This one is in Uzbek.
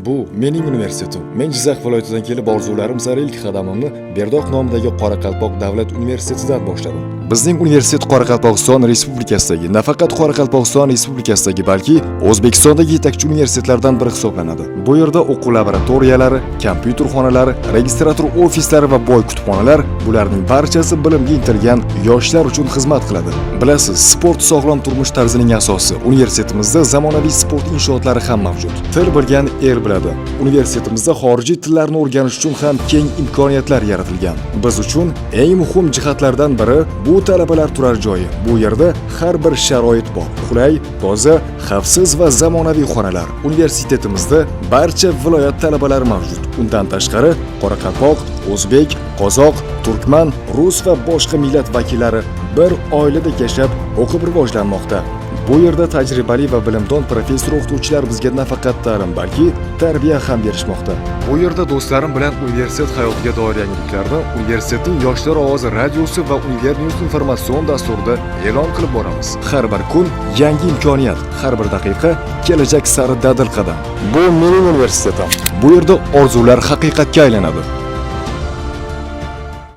Bu mening universitetim. Men Jizzax viloyatidan kelib, orzularim sari ilk qadamimni Berdoq nomidagi Qoraqalpoq davlat universitetidan boshladim. Bizning universitet Qoraqalpog'iston Respublikasidagi, nafaqat Qoraqalpog'iston Respublikasidagi, balki O'zbekistondagi yetakchi universitetlardan biri hisoblanadi. Bu yerda o'quv laboratoriyalari, kompyuter xonalari, registratur ofislari va boy kutubxonalar, bularning barchasi bilimga intilgan yoshlar uchun xizmat qiladi. Bilasiz, sport sog'lom turmush tarzining asosi. Universitetimizda zamonaviy sport inshootlari ham mavjud. Til bilgan el biladi. Universitetimizda xorijiy tillarni o'rganish uchun ham keng imkoniyatlar yaratilgan. Biz uchun eng muhim jihatlardan biri bu talabalar turar joyi. Bu yerda har bir sharoit bor. Qulay, toza, xavfsiz va zamonaviy xonalar. Universitetimizda barcha viloyat talabalari mavjud. Undan tashqari, qoraqalpoq, o'zbek, qozoq, turkman, rus va boshqa millat vakillari bir oilada yashab, o'qib rivojlanmoqda. Bu yerda tajribali va bilimdon professor o'qituvchilar bizga nafaqat ta'lim, balki tarbiya ham berishmoqda. Bu yerda do'stlarim bilan universitet hayotiga doir yangiliklarni universitetning Yoshlar ovozi radiosi va Univer News informatsion dasturida e'lon qilib boramiz. Har bir kun yangi imkoniyat, har bir daqiqa kelajak sari dadil qadam. Bu mening universitetim. Bu yerda orzular haqiqatga aylanadi.